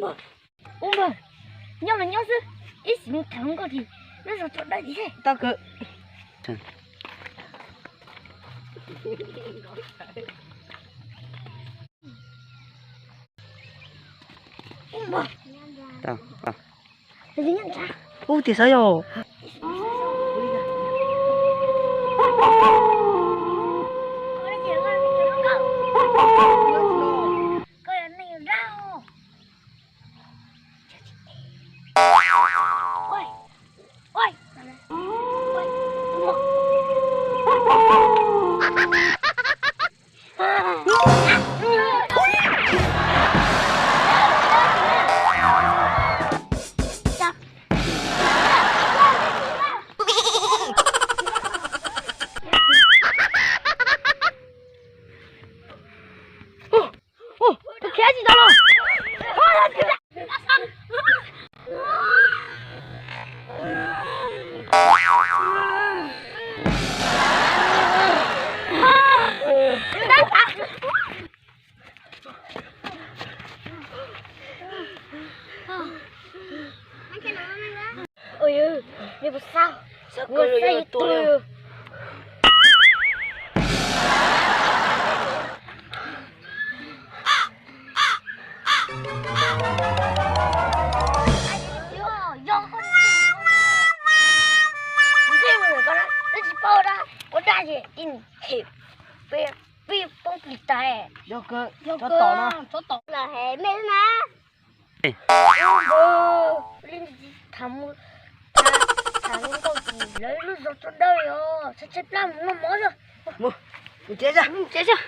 Ub npawg, nyob los nyob xwb, ib sim mus tham hluas nkauj ces lub zog tso dawb thiab. Tau kawg. Ub npawg. Ub, tias saib yog. Tus khiav tsis tau los. Ua, nws puas xav, xav ua xav ib tug. Yog koj, koj tsis paub dab, ua dab ces ib niag them peb, peb poob plig tas. Yog kawg, yog kawg, tsov tom no, tsov tom lawm heev na. Tham, tham hluas nkauj ces lawv lub zog tso dawb os, tshaib tshaib plab mus noj mov xwb. Mus tsev xwb, mus tsev xwb.